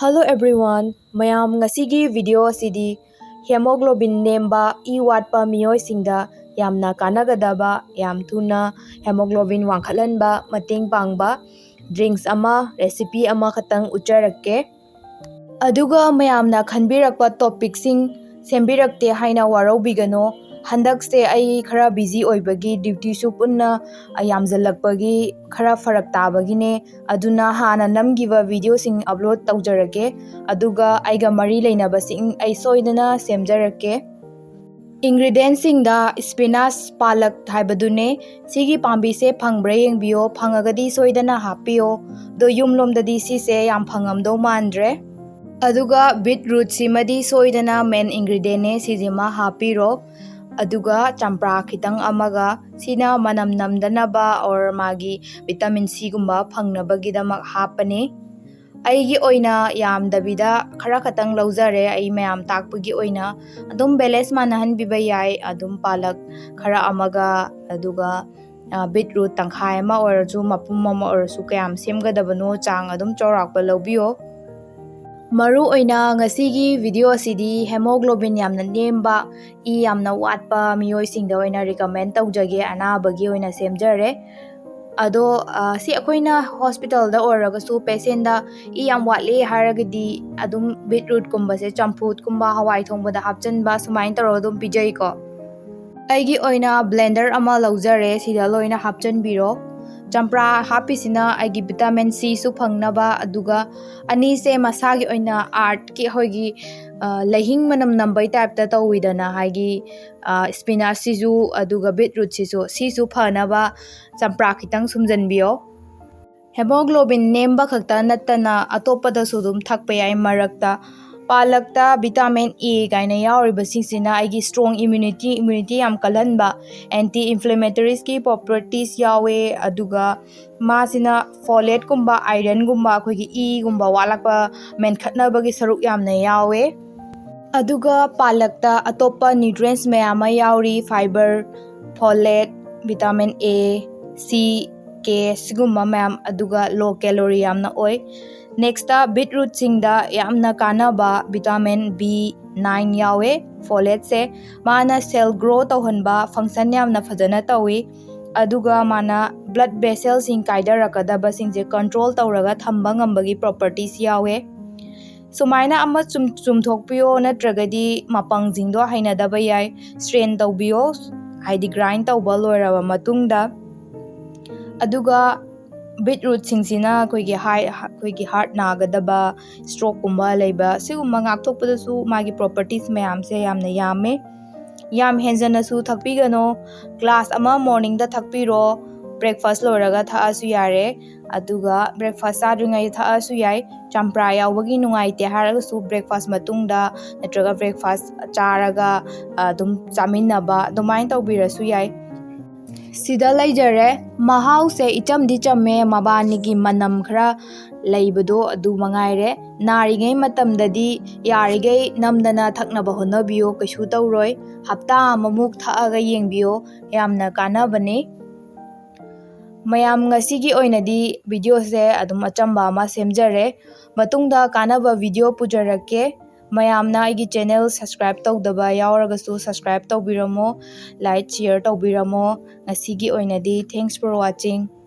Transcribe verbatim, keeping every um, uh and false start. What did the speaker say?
Hello everyone, ꯃꯌꯥꯝ, ꯉꯁꯤꯒꯤ video ꯑꯁꯤꯗꯤ hemoglobin ꯅꯦꯝꯕ, ꯏ ꯋꯥꯠꯄ ꯃꯤꯑꯣꯏꯁꯤꯡꯗ ꯌꯥꯝꯅ ꯀꯥꯟꯅꯒꯗꯕ, ꯌꯥꯝ ꯊꯨꯅ hemoglobin ꯋꯥꯡꯈꯠꯍꯟꯕ ꯃꯇꯦꯡ ꯄꯥꯡꯕ drinks ꯑꯃ, recipe ꯑꯃꯈꯛꯇꯪ ꯎꯠꯆꯔꯛꯀꯦ꯫ ꯑꯗꯨꯒ ꯃꯌꯥꯝꯅ ꯈꯟꯕꯤꯔꯛꯄ topicꯁꯤꯡ ꯁꯦꯝꯕꯤꯔꯛꯇꯦ ꯍꯥꯏꯅ ꯋꯥꯔꯧꯕꯤꯒꯅꯨ꯫ ꯍꯟꯗꯛꯁꯦ ꯑꯩ ꯈꯔ busy ꯑꯣꯏꯕꯒꯤ, dutyꯁꯨ ꯄꯨꯟꯅ ꯌꯥꯝꯁꯤꯜꯂꯛꯄꯒꯤ ꯈꯔ ꯐꯔꯛ ꯇꯥꯕꯒꯤꯅꯦ꯫ ꯑꯗꯨꯅ ꯍꯥꯟꯅ ꯅꯝꯈꯤꯕ videoꯁꯤꯡ upload ꯇꯧꯖꯔꯒꯦ, ꯑꯗꯨꯒ ꯑꯩꯒ ꯃꯔꯤ ꯂꯩꯅꯕꯁꯤꯡ ꯑꯩ ꯁꯣꯏꯗꯅ ꯁꯦꯝꯖꯔꯛꯀꯦ꯫ Ingredientꯁꯤꯡꯗ spinach, ꯄꯥꯂꯛ ꯍꯥꯏꯕꯗꯨꯅꯦ꯫ ꯁꯤꯒꯤ ꯄꯥꯝꯕꯤꯁꯦ ꯐꯪꯕ꯭ꯔꯥ ꯌꯦꯡꯕꯤꯌꯣ, ꯐꯪꯉꯒꯗꯤ ꯁꯣꯏꯗꯅ ꯍꯥꯞꯄꯤꯌꯣ꯫ ꯑꯗꯣ ꯌꯨꯝꯂꯣꯝꯗꯗꯤ ꯁꯤꯁꯦ ꯌꯥꯝ ꯐꯪꯉꯝꯗꯧ ꯃꯥꯟꯗ꯭ꯔꯦ꯫ ꯑꯗꯨꯒ beetrootꯁꯤꯃꯗꯤ ꯁꯣꯏꯗꯅ main ingredientꯅꯦ, ꯁꯤꯁꯤꯃ ꯍꯥꯞꯄꯤꯔꯣ꯫ ꯑꯗꯨꯒ ꯆꯝꯄ꯭ꯔꯥ ꯈꯤꯇꯪ ꯑꯃꯒ, ꯁꯤꯅ ꯃꯅꯝ ꯅꯝꯗꯅꯕ or ꯃꯥꯒꯤ vitamin Cꯒꯨꯝꯕ ꯐꯪꯅꯕꯒꯤꯗꯃꯛ ꯍꯥꯞꯄꯅꯤ꯫ ꯑꯩꯒꯤ ꯑꯣꯏꯅ ꯌꯥꯝꯗꯕꯤꯗ ꯈꯔ ꯈꯛꯇꯪ ꯂꯧꯖꯔꯦ, ꯑꯩ ꯃꯌꯥꯝ ꯇꯥꯛꯄꯒꯤ ꯑꯣꯏꯅ꯫ ꯑꯗꯨꯝ balance ꯃꯥꯟꯅꯍꯟꯕꯤꯕ ꯌꯥꯏ, ꯑꯗꯨꯝ ꯄꯥꯂꯛ ꯈꯔ ꯑꯃꯒ, ꯑꯗꯨꯒ beetroot ꯇꯪꯈꯥꯏ ꯑꯃ ꯑꯣꯏꯔꯁꯨ, ꯃꯄꯨꯝ ꯑꯃ ꯑꯣꯏꯔꯁꯨ, ꯀꯌꯥꯝ ꯁꯦꯝꯒꯗꯕꯅꯣ ꯆꯥꯡ ꯑꯗꯨꯝ ꯆꯥꯎꯔꯥꯛꯄ ꯂꯧꯕꯤꯌꯣ꯫ ꯃꯔꯨ ꯑꯣꯏꯅ ꯉꯁꯤꯒꯤ video ꯑꯁꯤꯗꯤ hemoglobin ꯌꯥꯝꯅ ꯅꯦꯝꯕ, ꯏ ꯌꯥꯝꯅ ꯋꯥꯠꯄ ꯃꯤꯑꯣꯏꯁꯤꯡꯗ ꯑꯣꯏꯅ recommend ꯇꯧꯖꯒꯦ, ꯑꯅꯥꯕꯒꯤ ꯑꯣꯏꯅ ꯁꯦꯝꯖꯔꯦ꯫ ꯑꯗꯣ ꯁꯤ ꯑꯩꯈꯣꯏꯅ hospitalꯗ ꯑꯣꯏꯔꯒꯁꯨ patientꯗ ꯏ ꯌꯥꯝ ꯋꯥꯠꯂꯦ ꯍꯥꯏꯔꯒꯗꯤ ꯑꯗꯨꯝ beetrootꯀꯨꯝꯕꯁꯦ ꯆꯝꯐꯨꯠꯀꯨꯝꯕ, ꯍꯋꯥꯏ ꯊꯣꯡꯕꯗ ꯍꯥꯞꯆꯤꯟꯕ, ꯁꯨꯃꯥꯏꯅ ꯇꯧꯔꯒ ꯑꯗꯨꯝ ꯄꯤꯖꯩꯀꯣ꯫ ꯑꯩꯒꯤ ꯑꯣꯏꯅ blender ꯑꯃ ꯂꯧꯖꯔꯦ, ꯁꯤꯗ ꯂꯣꯏꯅ ꯍꯥꯞꯆꯤꯟꯕꯤꯔꯣ꯫ ꯆꯝꯄ꯭ꯔꯥ ꯍꯥꯞꯄꯤꯁꯤꯅ ꯑꯩꯒꯤ vitamin Cꯁꯨ ꯐꯪꯅꯕ, ꯑꯗꯨꯒ ꯑꯅꯤꯁꯦ ꯃꯁꯥꯒꯤ ꯑꯣꯏꯅ earthꯀꯤ ꯑꯩꯈꯣꯏꯒꯤ ꯂꯩꯍꯤꯡ ꯃꯅꯝ ꯅꯝꯕꯩ typeꯇ ꯇꯧꯋꯤꯗꯅ, ꯍꯥꯏꯗꯤ spinachꯁꯤꯁꯨ ꯑꯗꯨꯒ beetrootꯁꯤꯁꯨ, ꯁꯤꯁꯨ ꯐꯅꯕ ꯆꯝꯄ꯭ꯔꯥ ꯈꯤꯇꯪ ꯁꯨꯝꯖꯟꯕꯤꯌꯣ꯫ Hemoglobin ꯅꯦꯝꯕ ꯈꯛꯇ ꯅꯠꯇꯅ ꯑꯇꯣꯞꯄꯗꯁꯨ ꯑꯗꯨꯝ ꯊꯛꯄ ꯌꯥꯏ꯫ ꯃꯔꯛꯇ ꯄꯥꯂꯛꯇ vitamin A ꯀꯥꯏꯅ ꯌꯥꯎꯔꯤꯕꯁꯤꯡꯁꯤꯅ ꯑꯩꯒꯤ strong immunity, immunity ꯌꯥꯝ ꯀꯜꯍꯟꯕ, anti inflammatoryꯒꯤ properties ꯌꯥꯎꯋꯦ, ꯑꯗꯨꯒ ꯃꯥꯁꯤꯅ folateꯀꯨꯝꯕ, ironꯒꯨꯝꯕ, ꯑꯩꯈꯣꯏꯒꯤ ꯏꯒꯨꯝꯕ ꯋꯥꯠꯂꯛꯄ ꯃꯦꯟꯈꯠꯅꯕꯒꯤ ꯁꯔꯨꯛ ꯌꯥꯝꯅ ꯌꯥꯎꯋꯦ꯫ ꯑꯗꯨꯒ ꯄꯥꯂꯛꯇ ꯑꯇꯣꯞꯄ nutrients ꯃꯌꯥꯝ ꯑꯃ ꯌꯥꯎꯔꯤ, fiber, folate, vitamin A, C, K ꯁꯤꯒꯨꯝꯕ ꯃꯌꯥꯝ, ꯑꯗꯨꯒ low calorie ꯌꯥꯝꯅ ꯑꯣꯏ꯫ Next beetrootꯁꯤꯡꯗ ꯌꯥꯝꯅ ꯀꯥꯟꯅꯕ vitamin B nine ꯌꯥꯎꯋꯦ, folate ꯁꯦ꯫ ꯃꯥꯅ cell grow ꯇꯧꯍꯟꯕ function ꯌꯥꯝꯅ ꯐꯖꯅ ꯇꯧꯏ꯫ ꯑꯗꯨꯒ ꯃꯥꯅ blood vesselꯁꯤꯡ ꯀꯥꯏꯗꯔꯛꯀꯗꯕꯁꯤꯡꯁꯦ control ꯇꯧꯔꯒ ꯊꯝꯕ ꯉꯝꯕꯒꯤ properties ꯌꯥꯎꯋꯦ꯫ ꯁꯨꯃꯥꯏꯅ ꯑꯃ ꯆꯨꯝ-, ꯆꯨꯝꯊꯣꯛꯄꯤꯌꯣ, ꯅꯠꯇ꯭ꯔꯒꯗꯤ ꯃꯄꯪꯁꯤꯡꯗꯣ ꯍꯩꯅꯗꯕ ꯌꯥꯏ꯫ Strain ꯇꯧꯕꯤꯌꯣ, ꯍꯥꯏꯗꯤ grind ꯇꯧꯕ ꯂꯣꯏꯔꯕ ꯃꯇꯨꯡꯗ꯫ ꯑꯗꯨꯒ beetrootꯁꯤꯡꯁꯤꯅ ꯑꯩꯈꯣꯏꯒꯤ ꯍꯥꯏ-, ꯑꯩꯈꯣꯏꯒꯤ heart ꯅꯥꯒꯗꯕ, strokeꯀꯨꯝꯕ ꯂꯩꯕ, ꯁꯤꯒꯨꯝꯕ ꯉꯥꯛꯊꯣꯛꯄꯗꯁꯨ ꯃꯥꯒꯤ properties ꯃꯌꯥꯝꯁꯦ ꯌꯥꯝꯅ ꯌꯥꯝꯃꯦ꯫ ꯌꯥꯝ ꯍꯦꯟꯖꯟꯅꯁꯨ ꯊꯛꯄꯤꯒꯅꯣ꯫ Glass ꯑꯃ morningꯗ ꯊꯛꯄꯤꯔꯣ, breakfast ꯂꯣꯏꯔꯒ ꯊꯛꯑꯁꯨ ꯌꯥꯔꯦ꯫ ꯑꯗꯨꯒ breakfast ꯆꯥꯗ꯭ꯔꯤꯉꯩꯗ ꯊꯛꯑꯁꯨ ꯌꯥꯏ꯫ ꯆꯝꯄ꯭ꯔꯥ ꯌꯥꯎꯕꯒꯤ ꯅꯨꯡꯉꯥꯏꯇꯦ ꯍꯥꯏꯔꯒꯁꯨ breakfast ꯃꯇꯨꯡꯗ ꯅꯠꯇ꯭ꯔꯒ breakfast ꯆꯥꯔꯒ, ꯑ, ꯑꯗꯨꯝ ꯆꯥꯃꯤꯟꯅꯕ, ꯑꯗꯨꯃꯥꯏꯅ ꯇꯧꯕꯤꯔꯁꯨ ꯌꯥꯏ꯫ ꯁꯤꯗ ꯂꯩꯖꯔꯦ꯫ ꯃꯍꯥꯎꯁꯦ ꯏꯆꯝꯗꯤ ꯆꯝꯃꯦ, ꯃꯕꯥꯅꯤꯒꯤ ꯃꯅꯝ ꯈꯔ ꯂꯩꯕꯗꯣ ꯑꯗꯨ ꯃꯉꯥꯏꯔꯦ꯫ ꯅꯥꯔꯤꯉꯩ ꯃꯇꯝꯗꯗꯤ ꯌꯥꯔꯤꯈꯩ ꯅꯝꯗꯅ ꯊꯛꯅꯕ ꯍꯣꯠꯅꯕꯤꯌꯨ, ꯀꯩꯁꯨ ꯇꯧꯔꯣꯏ꯫ ꯍꯞꯇꯥ ꯑꯃꯃꯨꯛ ꯊꯛꯑꯒ ꯌꯦꯡꯕꯤꯌꯨ, ꯌꯥꯝꯅ ꯀꯥꯟꯅꯕꯅꯤ꯫ ꯃꯌꯥꯝ, ꯉꯁꯤꯒꯤ ꯑꯣꯏꯅꯗꯤ videoꯁꯦ ꯑꯗꯨꯝ ꯑꯆꯝꯕ ꯑꯃ ꯁꯦꯝꯖꯔꯦ꯫ ꯃꯇꯨꯡꯗ ꯀꯥꯟꯅꯕ video ꯄꯨꯖꯔꯛꯀꯦ꯫ ꯃꯌꯥꯝꯅ ꯑꯩꯒꯤ channel subscribe ꯇꯧꯗꯕ ꯌꯥꯎꯔꯒꯁꯨ subscribe ꯇꯧꯕꯤꯔꯝꯃꯣ, like, share ꯇꯧꯕꯤꯔꯝꯃꯣ꯫ ꯉꯁꯤꯒꯤ ꯑꯣꯏꯅꯗꯤ thanks for watching꯫